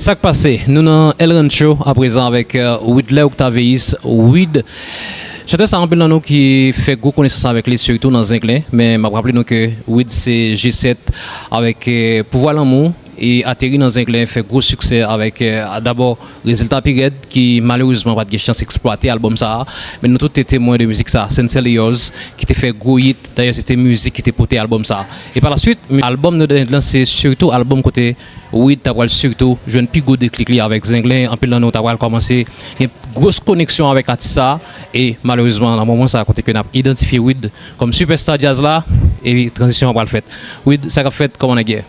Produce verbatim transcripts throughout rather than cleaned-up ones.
Sa k pase? Nou nan El Rancho aprezan avèk, euh, Widley Octavius. Wid, chantè sa, anpil nan nou ki fè gwo konesans avèk li, sitou nan Zenglen. Men m ap raple nou ke Wid se G sèt avèk, euh, Pouvwa Lanmou, e ateri nan Zenglen, fè gwo siksè avèk, euh, dabò, rezilta pi rèd ki malerezman pa t gen chans eksplwate albòm sa a. Men nou tout te temwen de mizik sa, Sincerely Yours, ki te fè gwo hit. Dayè, se te mizik ki te pote albòm sa a. E pa la swit, albòm Nou Dead End lan, se sitou albòm kote Wid ta pral sitou jwenn pi gwo deklik li avèk Zenglen. Anpil nan nou ta pral kòmanse gen gwos koneksyon avèk atis sa a. E malerezman, nan moman sa a, kote ke n ap idantifye Wid kòm sipèsta djaz la, e tranzisyon an pral fèt. Wid, sa k ap fèt, kòman nèg ye?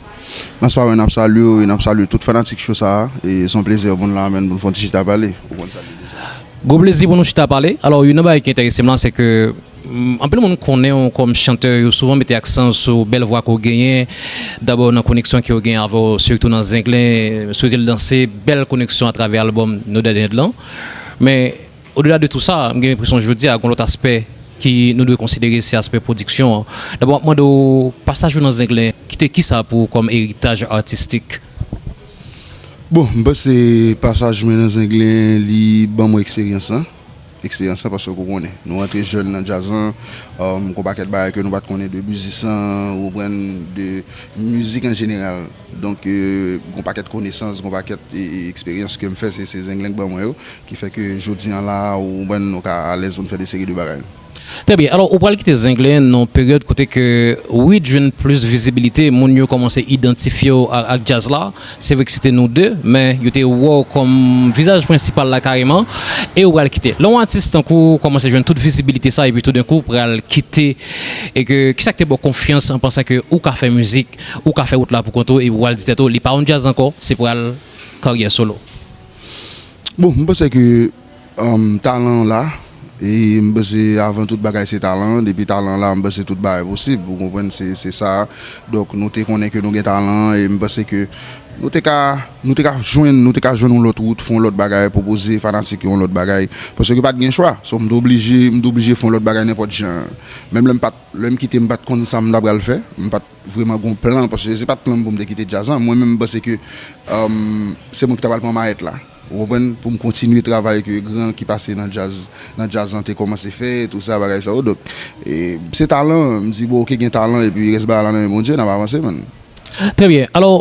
Mas pa wè, n ap salye w e n ap salye tout fanatik cho sa a. E se yon plezi pou n la menm, pou n fè yon ti chita pale. Ou konn sa l ye deja. Gwo plezi pou nou chita pale. Alò, youn nan bagay ki enterese m la, se ke, mm, anpil moun konnen w kòm chantè, yo souvan mete aksan sou bèl vwa ke w genyen, dabò nan koneksyon ke yo genyen avè w, sitou nan Zenglen, Swete l danse, bèl koneksyon atravè albòm Nou Dead End lan. Men, odela de tou sa, m gen enpresyon jodi a, gen lòt aspè ki nou dwe konsidere, se aspè pwodiksyon an. Dabò, m ap mande w, pasaj ou nan Zenglen, kite kisa pou ou kòm eritaj atistik? Bon, m panse pasaj mwen nan Zenglen, li ban mwen eksperyans lan. Eksperyans lan, paske ou konnen, nou rantre jèn nan djaz lan, um, gon pakèt bagay ke nou pa t konnen de biznis lan, ou konprann, de mizik an jeneral. Donk, euh, gon pakèt konesans, gon pakèt, e, e, eksperyans ke m fè, se, se Zenglen k ban mwen yo, ki fè ke jodi an la, ou konprann, nou ka alèz pou n fè de seri de bagay. Trè byen. Alò, ou pral kite Zenglen nan yon peryòd kote ke Wid jwenn plis vizibilite, moun yo kòmanse idantifye w a-, ak djaz la. Se vre ke se te nou de, men yo te wè w kòm vizaj prensipal la kareman, e ou pral kite. Lè yon atis tankou w kòmanse jwenn tout vizibilite sa, epi toudenkou pral kite, e ke, kisa k te ba w konfyans an pansan ke ou ka fè mizik, ou ka fè wout la pou kont ou, epi w pral di tèt ou, li pa yon djaz ankò, se pral karyè solo? Bon, m panse ke, um, talan an la, e m panse avan tout bagay se talan an, depi talan an la, m panse tout bagay posib, ou konprann, se, se sa. Donk, nou te konnen ke nou gen talan an, e m panse ke nou te ka, nou te ka jwenn, nou te ka jwenn yon lòt wout, fè yon lòt bagay, pwopoze fanatik yo yon lòt bagay, paske pa t gen chwa, so m te oblije, m te oblije fè yon lòt bagay nenpòt jan. Menm lè m pa t, lè m kite, m pa t konn sa m ta pral fè, m pa t vrèman gon plan, paske se pa t plan m pou m te kite djaz lan. Mwen menm, m panse ke, um, se mwen ki ta pral pran mayèt la. Ou konprann? Pou m kontinye travay ke gran ki pase nan djaz, nan djaz lan te kòmanse fè, tou sa, bagay sa yo. Donk, e, se talan, m di, bon, oke, gen talan, epi rès bagay la nan men Bondye, n ap avanse, man. Trè byen. Alò,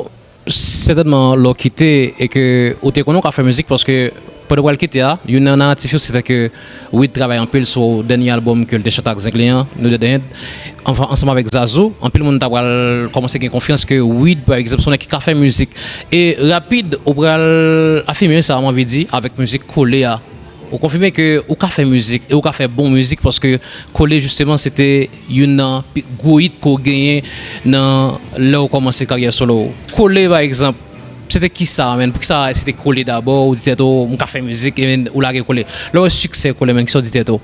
sètènman, lè w kite e ke ou te konnen w ka fè mizik, paske pandan w pral kite a, youn nan naratif yo, se te ke Wid travay anpil sou dènye albòm ke l te chante ak Zenglen an, Nou Dead End, anfa, ansanm avèk Zazou. Anpil moun ta pral kòmanse gen konfyans ke Wid, pa egzanp, se yon nèg ki ka fè mizik. E rapid, ou pral afime sa, m anvi di, avèk mizik Kole a. Ou konfime ke ou ka fè mizik, e ou ka fè bon mizik, paske Kole, jisteman, se te youn nan pi gwo hit ke w genyen nan lè w kòmanse karyè solo w. Kole, pa egzanp, se te kisa, menn? Poukisa se te Kole dabò? Ou di tèt ou, "M ka fè mizik," e menn, ou lage Kole. Lè w wè siksè Kole, menn, kisa w di tèt ou?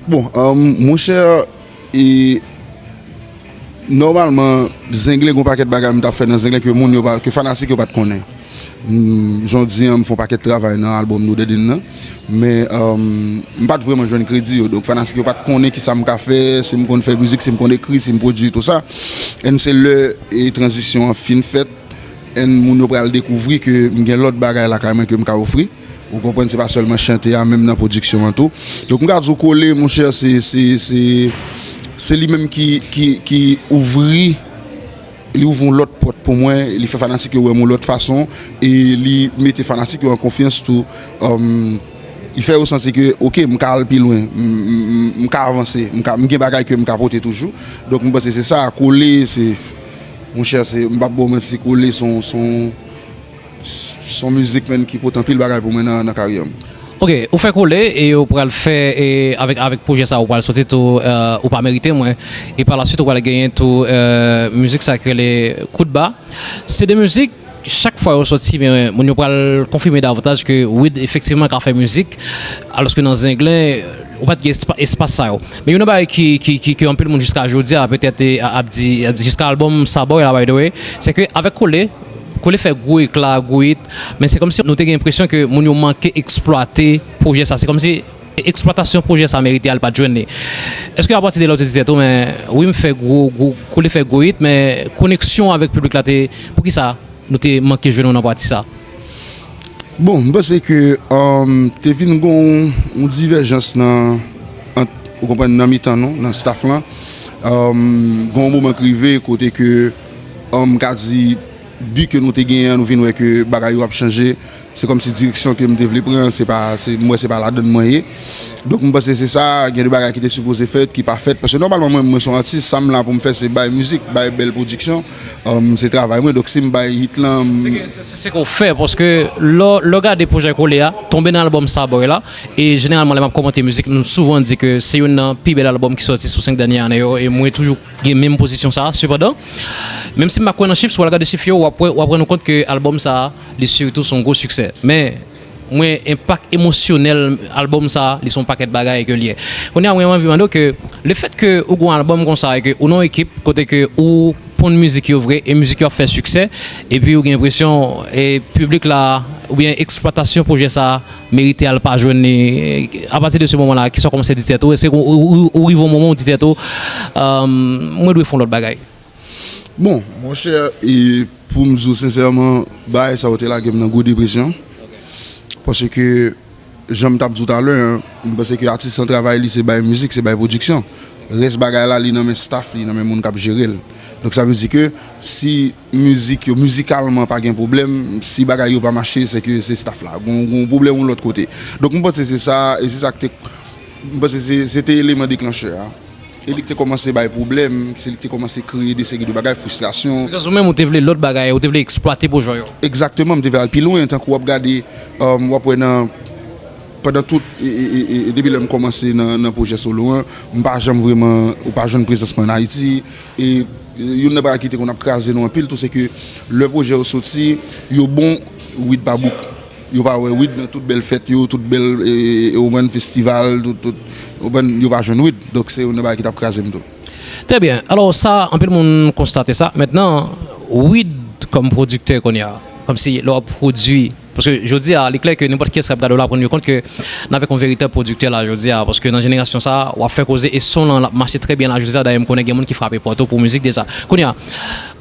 Bon, um, monchè, e nòmalman, Zenglen, gon pakèt bagay m t ap fè nan Zenglen ke moun yo pa, ke fanatik yo pa t konnen. M, jan w di an, m fè yon pakèt travay nan albòm Nou Dead End nan. Men, um, m pa t vrèman jwenn kredi yo. Donk, fanatik yo pa t konnen kisa m ka fè, si m konn fè mizik, si m konn ekri, si m pwodui, tou sa. And se lè, e, tranzisyon an fin fèt, and moun yo pral dekouvri ke m gen lòt bagay lakay mwen ke m ka ofri. Ou konprann, se pa sèlman chante a, menm nan pwodiksyon an tou. Donk, m ka di w Kole, monchè, se, se, se, se li menm ki, ki, ki ouvri, li ouvri yon lòt pòt pou mwen, li fè fanatik yo wè m yon lòt fason, e li mete fanatik yo an konfyans tou. Um, li fè yo santi ke, oke, m ka al pi lwen, m, m, m, m ka avanse, m ka, m gen bagay ke m ka pote toujou. Donk, m panse se sa, Kole, se, monchè, se, m p ap ba w manti, Kole, se yon, se yon, se yon mizik, menn, ki pote anpil bagay pou mwen nan, nan karyè m. Ok, ou fè Kole e ou pral fè, e avèk, avèk pwojè sa, ou pral soti tou, euh, Ou Pa Merite Mwen. E pa la swit, ou pral genyen tou, euh, mizik sa ki rele Kout Ba. Se de mizik, chak fwa yo soti, men moun yo pral konfime davantaj ke Wid efektivman ka fè mizik, alòske nan Zenglen, ou pa t gen espa-, espas sa yo. Men youn nan bagay ki, ki, ki, ki anpil moun jiska jodi a, petèt, e, ap di, ap di jiska albòm sa bò la, by the way, se ke avèk Kole, Kole fè gwo ekla, gwo hit, men se kòmsi nou te gen enpresyon ke moun yo manke eksplwate pwojè sa. Se kòmsi eksplwatasyon pwojè sa merite a, l pa t jwenn li. Èske apati de la ou te di tèt ou, men wi, m fè gwo, gwo, Kole fè gwo hit, men koneksyon avèk piblik la te, poukisa nou te manke jwenn ou nan pati sa? Bon, m panse ke um, te vin gen yon, yon divèjans nan, ant, ou konprann, nan mitan nou, nan staff lan. Um, gen yon moman k rive kote ke, um, m ka di, bi ke nou te genyen an, nou vin wè ke bagay yo ap chanje. Se kòmsi direksyon ke m te vle pran, se pa, se, m wè se pa ladann mwen ye. Donk, m panse se sa, gen de bagay ki te sipoze fèt, ki pa fèt. Paske nòmalman, mwen, mwen se yon atis, sa m la pou m fè, se bay mizik, bay bèl pwodiksyon. Um, se travay mwen. Donk, si m bay hit lan, m- Se ke, se, se, se ke w fè, paske lè, lè w gade pwojè Kole a, tonbe nan albòm Starboy la, e jeneralman, lè m ap kòmante mizik, m souvan di ke se youn nan pi bèl albòm ki sòti sou senk dènye ane yo, e mwen toujou gen menm pozisyon sa a. Sepandan, menm si m pa kwè nan chif, si w al gade chif yo, w ap wè, w ap rann ou kont ke albòm sa a, li siritou se yon gwo siksè. Men, mwen, enpak emosyonèl albòm sa a, li se yon pakèt bagay ke l ye. Kounye a, mwen, mwen anvi mande w ke, lefèt ke ou gen yon albòm konsa e ke ou nan yon ekip kote ke ou ponn mizik yo vre e mizik yo ap fè siksè, epi ou gen enpresyon e piblik la oubyen eksplwatasyon pwojè sa a merite a l pa jwenn li, apati de se moman la, kisa w kòmanse di tèt ou? Èske ou, ou, ou, ou rive yon moman ou di tèt ou, um, mwen dwe fè yon lòt bagay? Bon, monchè, e pou m di w sensèman, bagay sa yo te lage m nan gwo depresyon. Paske, jan m t ap di w talè an, m panse ke atis lan travay li se bay mizik, se bay pwodiksyon. Rès bagay la, li nan men staff, li nan men moun k ap jere l. Donk, sa vle di ke si mizik yo, mizikalman, pa gen pwoblèm, si bagay yo pa mache, se ke se staff la. Gon, gon pwoblèm yon lòt kote. Donk, m panse se sa, e se sa ki te, m panse se, se te eleman deklanchè a. E li ki te kòmanse bay pwoblèm, se li ki te kòmanse kreye de seri de bagay, fristrasyon. Bikòz ou menm, ou te vle lòt bagay, ou te vle eksplwate pwojè w yo. Egzakteman, m te vle al pi lwen, tankou w ap gade, um, w ap wè nan, pandan tout, e, e, e, e, depi lè m kòmanse nan, nan pwojè solo an, m pa janm vrèman, ou pa jwenn prezans mwen ann Ayiti, e, e, youn nan bagay ki te konn ap kraze nou anpil tou, se ke lè pwojè yo soti, yo bon, weed pa bouk. Yo pa wè weed nan tout bèl fèt yo, tout bèl, e, e, ou konprann, festival, tout, tout, ou konprann, yo pa jwenn weed. Donk, se youn nan bagay ki t ap kraze m tou. Trè byen. Alò, sa, anpil moun konstate sa. Mentnan, weed kòm pwodiktè kounye a, kòmsi lè w ap pwodui, paske jodi a, li klè ke nenpòt kiyès k ap gade w la pran yo kont ke n avèk yon veritab pwodiktè la jodi a, paske nan jenerasyon sa a, w ap fè koze e son lan l ap mache trè byen la jodi a. Dayè, m konnen gen moun ki frape pòt ou pou mizik deja. Kounye a,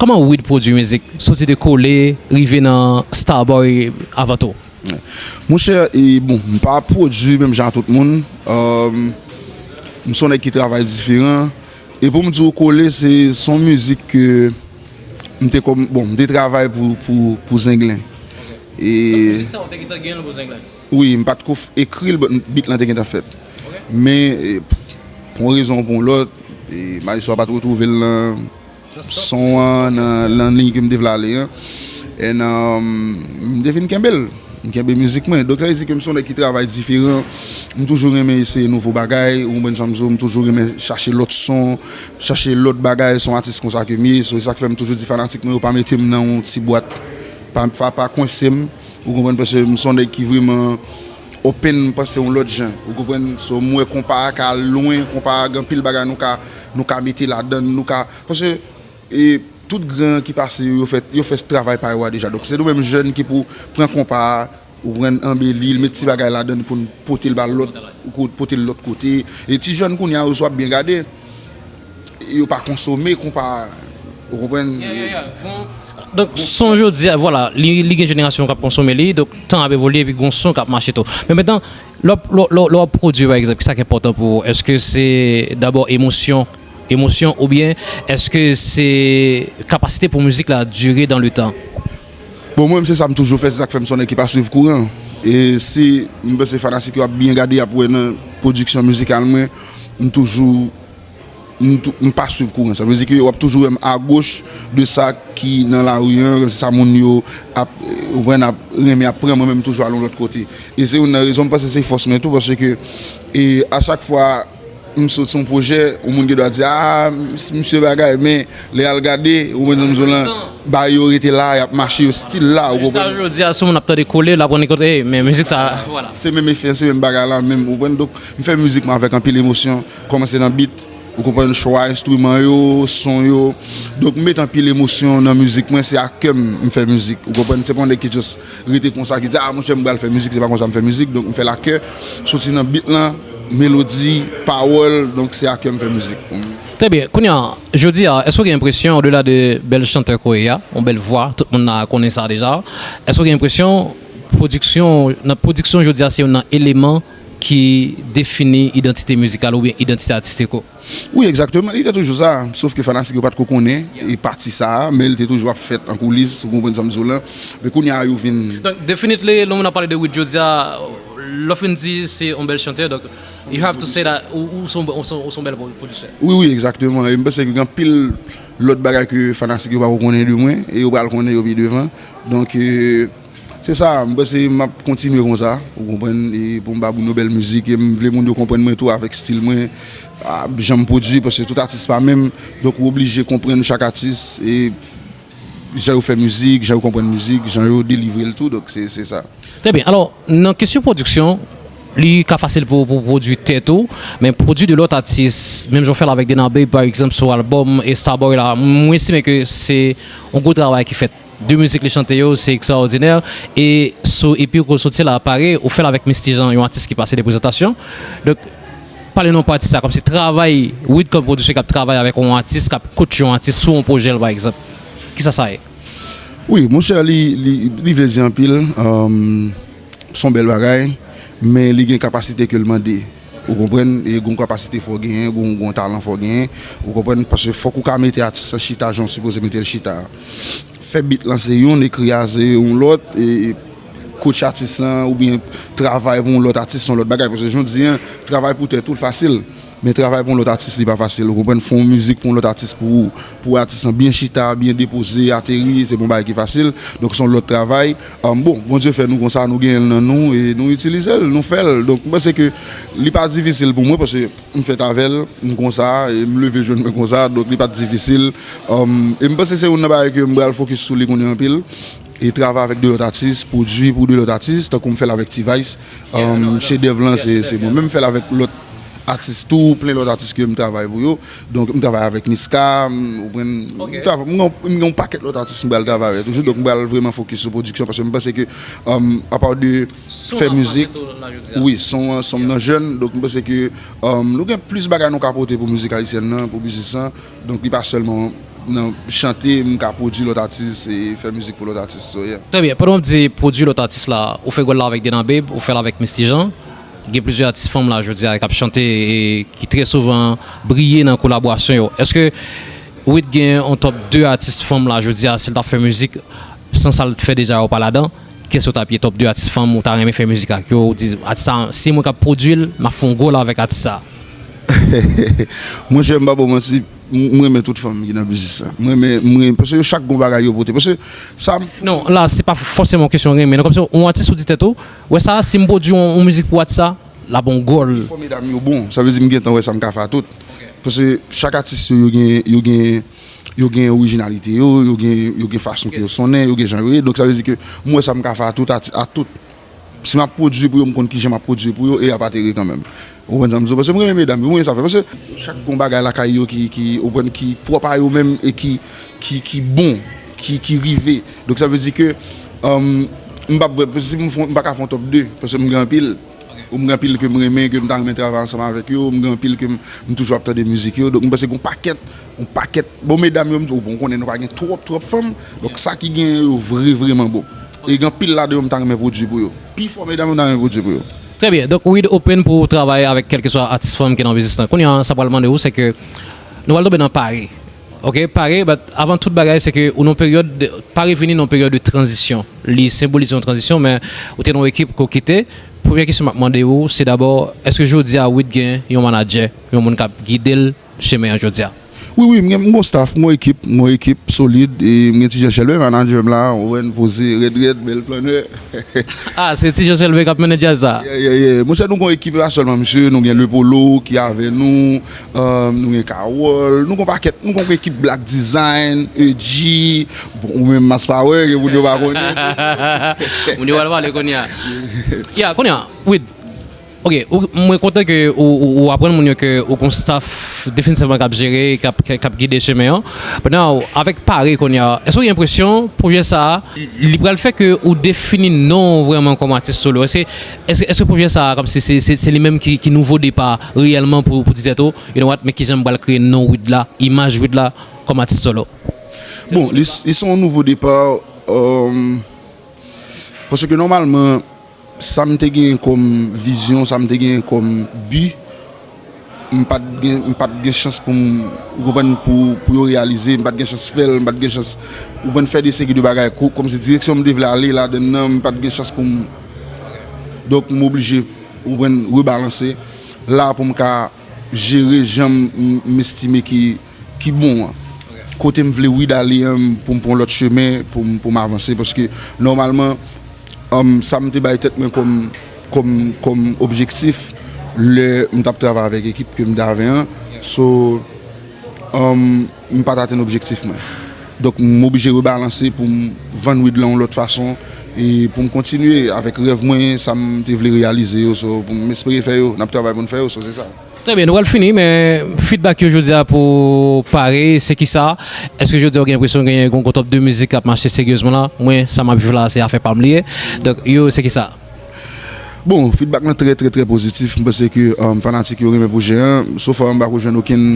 kòman weed pwodui mizik? Soti de Kole, rive nan Starboy avan tou. Monchè, e bon, m pa pwodui menm jan a tout moun. Um, m se yon nèg ki travay diferan. E pou m di w, Kole, se, se yon mizik ke m te kòm, bon, m te travay pou, pou, pou Zenglen. E Mizik sa, ou te gentan gen l pou Zenglen? Wi, m pa t ko f-, ekri l, but bit lan te gentan fèt. Men, e, pou yon rezon ou pou yon lòt, e, majistra pa t retwouve l nan son an, nan, nan liy ke m te vle ale an. And, um, m te vin kenbe l. M kenbe mizik mwen. Donk, sa vle di ke m se yon nèg ki travay diferan. M toujou renmen eseye nouvo bagay. Ou konprann sa m di w, m toujou renmen chache lòt son, chache lòt bagay. Se yon atis konsa ke m ye. So, se sa k fè m toujou di fanatik mwen yo pa mete m nan yon ti bwat. Pa, pa, pa kwense m. Ou konprann? Paske m se yon nèg ki vrèman open, m panse yon lòt jan. Ou konprann? So, m wè konpa a ka al lwen, konpa a gen anpil bagay nou ka, nou ka mete ladan l, nou ka, paske, e, tout gran ki pase yo, yo fè, yo fè travay pa yo a deja. Donk, se nou menm jèn ki pou pran konpa a, ou konprann, anbeli l, met ti bagay ladan l pou n pote l ba lòt, pote l lòt kote. E ti jèn kounye a yo, si w ap byen gade, yo pa konsome konpa, ou konprann? Yeah, yeah, yeah. Bon, donk, son jodi a, vwala, li, li gen jenerasyon k ap konsome li, donk, tan ap evolye, epi gon son k ap mache tou. Men mentnan, lè w ap, lè w, lè w, lè w ap pwodui, pa egzanp, kisa k enpòtan pou ou? Èske se dabò emosyon, emosyon, oubyen èske se kapasite pou mizik la dire dans le temps? Bon, mwen menm, se sa m toujou fè, se sa k fè m se yon nèg ki pa swiv kouran. E si m panse fanatik yo ap byen gade, y ap wè nan pwodiksyon mizikal mwen, m toujou, m tou-, m pa swiv kouran. Sa vle di ke w ap toujou wè m agoch de sa ki nan lari an, se sa moun yo ap, ou konprann, ap renmen ap pran, mwen menm m toujou al yon lòt kote. E se youn nan rezon m panse se fòs mwen tou, paske, e, a chak fwa, m soti yon pwojè, yon moun gen dwa di, "Ah, mis-, misye bagay," men lè y al gade, ou menm zanmi lan, bagay yo rete la, y ap mache, yo still la, ou konprann? Jodi a, si yon moun ap tande Kole, l ap rann li kont, "Ey, men mizik sa, vwala." Se menm efè, se menm bagay la, menm, ou konprann? Donk, m fè mizik mwen avèk anpil emosyon, kòmanse nan beat, ou konprann, chwa enstriman yo, son yo. Donk, m met anpil emosyon nan mizik mwen, se ak kè m m fè mizik, ou konprann? Se pa yon nèg ki just rete konsa, ki di, "Ah, monchè, m pral fè mizik," se pa konsa m fè mizik. Donk, m fè l ak kè, soti nan beat lan, melodi, pawòl, donk se ak kè m fè mizik. Trè byen. Kounye a, jodi a, èske w gen enpresyon, odela de bèl chantè ke w ye a, yon bèl vwa, tout moun la konnen sa deja, èske w gen enpresyon pwodiksyon, nan pwodiksyon jodi a se youn nan eleman ki defini idantite mizikal oubyen idantite atistik ou. Wi, egzakteman, li te toujou sa, sof ke fanatik yo pa t ko konnen e pati sa a, men li te toujou ap fèt an koulis, ou konprann sa m di w lan. Men kounye a yo vin Donk, definitely, lè moun ap pale de Wid jodi a, lè w fin di se yon bèl chantè, donk, you have to say that ou, ou se yon, ou se yon, ou se yon bèl pwodiktè. Wi, wi, egzakteman. E m panse ke gen anpil lòt bagay ke fanatik yo pa ko konnen de mwen, e yo pral konnen yo pi devan. Donk, e, se sa, m panse m ap kontinye konsa, ou konprann, e pou m ba moun yo bèl mizik, e m vle moun yo konprann mwen tou avèk stil mwen, a, jan m pwodui, paske tout atis pa menm, donk ou oblije konprann chak atis, e jan yo fè mizik, jan yo konprann mizik, jan yo delivre l tou, donk se, se sa. Trè byen. Alò, nan kesyon pwodiksyon, li ka fasil pou, pou pwodui tèt ou, men pwodui de lòt atis, menm jan w fè l avèk Dena Babe, pa egzanp, sou albòm e Starboy la, mwen estime ke se yon gwo travay ki fèt. De mizik li chante yo, se ekstraòdinè. E sou E P ou soti la, Pare, ou fè l avèk Misty Jean, yon atis ki pase de prezantasyon. Donk, pale nou pa atis sa, kòmsi travay, Wid kòm pwodiktè k ap travay avèk yon atis, k ap coach yon atis sou yon pwojè l, pa egzanp. Kisa sa ye? Wi, monchè, li, li, li vle di anpil. Èm, se yon bèl bagay, men li gen kapasite ke l mande. Ou konprann? E gen yon kapasite fò w genyen, gen yon, gen yon talan fò w genyen. Ou konprann? Paske fòk ou ka mete atis lan chita jan w sipoze mete l chita a. Fè bit lan se youn, ekri a se yon lòt, e coach atis lan, oubyen travay pou yon lòt atis, se yon lòt bagay. Paske jan w di an, travay pou tèt ou, l fasil. Men travay pou yon lòt atis, li pa fasil. Ou konprann? Fè yon mizik pou yon lòt atis pou ou, pou atis lan byen chita, byen depoze, ateri, se pa yon bagay ki fasil. Donk, se yon lòt travay. Èm, bon, Bondye fè nou konsa, nou genyen l nan nou, e nou itilize l, nou fè l. Donk, m panse ke li pa difisil pou mwen, paske m fèt avè l, m konsa, e m leve jwenn mwen konsa, donk li pa t difisil. Èm, e m panse se youn nan bagay ke m pral fokis sou li kounye a anpil. E travay avèk de lòt atis, pwodui pou de lòt atis, tankou m fè l avèk T-Vice. Èm, chedèv lan, se, se mwen menm, m fè l avèk lòt atis tou, plen lòt atis ke m travay pou yo. Donk, m travay avèk Niska, m, ou konprann, m tra-, m gen, m gen yon pakèt lòt atis m pral travay avèk toujou. Donk, m pral vrèman fokis sou pwodiksyon, paske m panse ke, èm, apa de fè mizik, wi, son an, son m nan jèn, donk m panse ke, èm, nou gen plis bagay nou ka pote pou mizik ayisyèn nan, pou biznis lan. Donk, li pa sèlman nan chante, m ka pwodui lòt atis e fè mizik pou lòt atis. So, yeah. Trè byen. Pandan w ap di pwodui lòt atis la, ou fè gòl la avèk Dena Babe, ou fè l avèk Misty Jean. Gen plizyè atis fanm la jodi a k ap chante e ki trè souvan briye nan kolaborasyon yo. Èske Wid gen yon top de atis fanm la jodi a, si l t ap fè mizik, san sa l fè deja yo pa ladan, kiyès ou t ap ye top de atis fanm ou ta renmen fè mizik ak yo, ou di, atis sa, si mwen k ap pwodui l, m ap fè yon gòl avèk atis sa? Monchè, m pa ba w manti, m, m renmen tout fanm ki nan biznis la. M renmen, m renmen, paske yo chak gon bagay yo pote. Paske sa m Non, la, se pa fòseman yon kesyon renmen. Non, kòmsi yon atis ou di tèt ou, wè sa, si m pwodui yon, yon mizik pou atis sa, l ap yon gòl. Fò medam yo bon, sa vle di m gentan wè sa m ka fè a tout. Paske chak atis yo, yo gen, yo gen, yo gen orijinalite yo, yo gen, yo gen fason ke yo sonnen, yo gen jan yo ye. Donk, sa vle di ke m wè sa m ka fè a tout, a, a tout. Si m ap pwodui pou yo, m konn kijan m ap pwodui pou yo, e y ap atere kanmenm. Ou konprann sa m di w? Paske m renmen medam yo, m renmen sa fè. Paske chak gon bagay lakay yo ki, ki, ou konprann, ki pwòp a yo menm e ki, ki, ki bon, ki, ki rive. Donk, sa vle di ke, èm, m p ap vre, si m fè, m pa ka fè yon top de, paske m gen anpil. Ou m gen anpil ke m renmen, ke m ta renmen travay ansanm avèk yo, m gen anpil ke m, m toujou ap tande mizik yo. Donk, m panse gen yon pakèt, yon pakèt, bon, medam yo, m di w, bon, ou konnen nou pa gen twòp, twòp fanm. Donk, sa ki genyen yo vre, vrèman bon. E gen anpil ladan yo m ta renmen pwodui pou yo. Pifò medam yo m ta renmen pwodui pou yo. Trè byen. Donk, Wid open pou travay avèk kèlkeswa atis fanm ki nan biznis lan. Kounye a, sa pral mande ou, se ke nou pral tonbe nan Pare. Ok, Pare, but avan tout bagay, se ke ou nan peryòd, Pare vini nan peryòd de tranzisyon. Li senbolize yon tranzisyon, men ou te nan yon ekip ke w kite. Premye kesyon m ap mande ou, se dabò, èske jodi a Wid gen yon manadjè, yon moun k ap gide l chemen an jodi a? Wi, wi, m gen, m gon staff, m gon ekip, m gon ekip solid, e m gen Ti Jan Chèlbè, manadjè m la, ou wè n poze, rèd, rèd, bèl flannè. Ah, se Ti Jan Chèlbè k ap mennen djaz sa? Yeah, yeah, yeah. Monchè, nou gon ekip la sèlman, mesye, nou gen Le Polo ki avè nou, euh, nou gen Carole, nou gon pakèt, nou gon ekip Black Design, E G, bon, ou menm Mass Power, gen moun yo pa konnen. Moun yo pral pale kounye a. Yeah, kounye a, Wid. Ok, ou, mwen kontan ke ou, ou, ou aprann moun yo ke ou gon staff definitivman k ap jere, k ap, k ap gide chemen an. But now, avèk Pare kounye a, èske w gen enpresyon pwojè sa a, li pral fè ke ou defini non w vrèman kòm atis solo? Èske, èske, èske pwojè sa a, kòmsi se, se, se li menm ki, ki nouvo depa reyèlman pou, pou di tèt ou, you know what, men kijan m pral kreye non Wid la, imaj Wid la kòm atis solo? Bon, li, li se yon nouvo depa, euh, Paske nòmalman, sa m te genyen kòm vizyon, sa m te genyen kòm bi, m pa t gen, m pa t gen chans pou m, ou konprann, pou, pou yo reyalize, m pa t gen chans fè l, m pa t gen chans, ou konprann, fè de seri de bagay, ko-, kòmsi direksyon m te vle ale ladann nan, m pa t gen chans pou m. Donk, m oblije, ou konprann, rebalanse. La, pou m ka jere jan m, m estime ki, ki bon an. Kote m vle, wi, dale an, pou m pran lòt chemen, pou m, pou m avanse, paske nòmalman, um, sa m te bay tèt mwen kòm, kòm, kòm objektif, lè m t ap travay avèk ekip ke m t avè an. So, um, m pa t atenn objektif mwen. Donk, m oblije rebalanse pou m vann wid lan yon lòt fason, e pou m kontinye avèk rèv mwen, sa m te vle reyalize yo. So, pou m espere fè yo, n ap travay pou n fè yo, so se sa. Trè byen, nou pral fini, men feedback yo jodi a pou Pare, se kisa? Èske jodi a w gen enpresyon gen yon top de mizik k ap mache seryezman la? Mwen, sa m ap viv la, se afè pa m li ye. Donk, yo, se kisa? Bon, feedback lan trè, trè, trè pozitif. M panse ke, um, fanatik yo renmen pwojè an. So far, m pako jwenn okenn,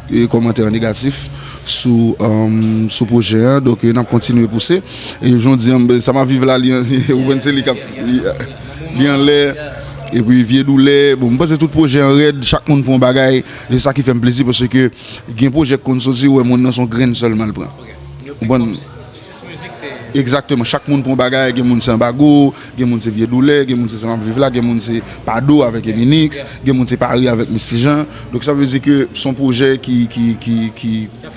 e, kòmantè negatif sou, um, sou pwojè an. Donk, e, n ap kontinye pouse. E jan w di an, sa m ap viv la, li, ou konn se li k ap, li, li anlè. Epi Vye Doulè. Bon, m panse tout pwojè an rèd, chak moun pran yon bagay. E sa ki fè m plezi, paske gen pwojè k konn soti, ou wè moun nan se yon grenn sèlman l pran. Ou konprann? Egzakteman. Chak moun pran yon bagay, gen moun se Anbago, gen moun se Vye Doulè, gen moun se Sa M Ap Viv La, gen moun se Pado avèk Eminix, gen moun se Pare avèk Misty Jean. Donk, sa vle di ke se yon pwojè ki, ki, ki, ki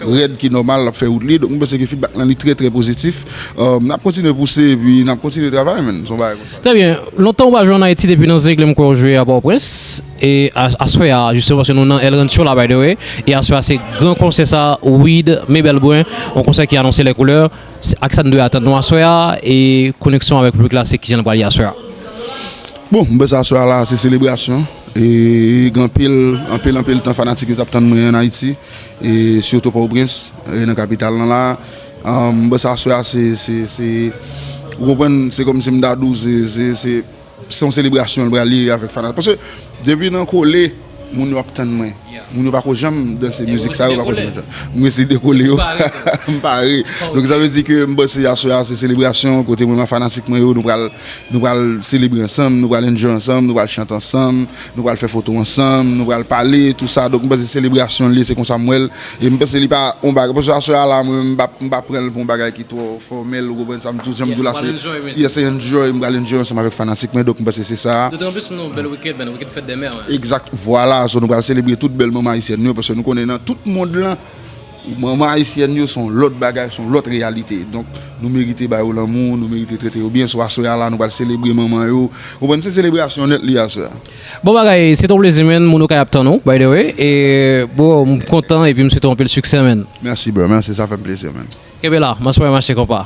rèd, ki nòmal, l ap fè wout li. Donk, m panse ke feedback lan li trè, trè pozitif. Euh, n ap kontinye pouse, epi n ap kontinye travay, menn. Se yon bagay konsa. Trè byen. Lontan ou pa jwe ann Ayiti, depi nan Zengle m kwè w jwe a Pòtoprens. E a, aswè a, jisteman, paske nou nan El Rancho la, by the way. E aswè a, se gran konsè sa, Wid, Mabel Brun, yon konsè ki anonse lè koulè. Se ak sa n dwe atann nou aswè a, e koneksyon avèk piblik la, se kijan l pral ye aswè a? Bon, m panse aswè a la, se selebrasyon. E gen anpil, anpil, anpil tan fanatik yo t ap tann mwen ann Ayiti. E sitou Pòtoprens, e nan kapital lan la. Ahn, m panse aswè a, se, se, se, ou konprann, se kòmsi m ta di w, se, se, se, se yon selebrasyon l pral ye avèk fanatik. Paske depi nan kole, moun yo ap tann mwen. Moun yo pako janm danse mizik sa, yo pako janm. M resi dekole yo. M pare. Donk, sa vle di ke m panse aswè a, se selebrasyon, kote mwen, ak fanatik mwen yo, nou pral, nou pral selebre ansanm, nou pral enjoy ansanm, nou pral chante ansanm, nou pral fè foto ansanm, nou pral pale, tou sa. Donk, m panse selebrasyon l ye, se konsa m wè l. E m panse li pa yon bagay. Paske aswè a la, mwen, m pa, m pa pran l pou yon bagay ki twò fòmèl, ou konprann sa m di w, jan m di w la, se, yeah, se enjoy, m pral enjoy ansanm avèk fanatik mwen, donk m panse se sa. Dotanplis nou nan yon bèl weekend, man, weekend fèt dè mè, man. Egzak, vwala, so nou pral selebre tout bèl manman ayisyèn yo, paske nou konnen nan tout mond lan, manman ayisyèn yo se yon lòt bagay, se yon lòt reyalite. Donk, nou merite ba yo lanmou, nou merite trete yo byen, so aswè a la, nou pral selebre manman yo. Ou konprann, se selebrasyon nèt li aswè a. Bon bagay, se te yon plezi, man, moun yo kay ap tann ou, by the way, e, bro, m kontan, epi m swete w anpil siksè, man. Mèsi, bro, mèsi, sa fè m plezi, man. Kenbe la, m espere mache konpa.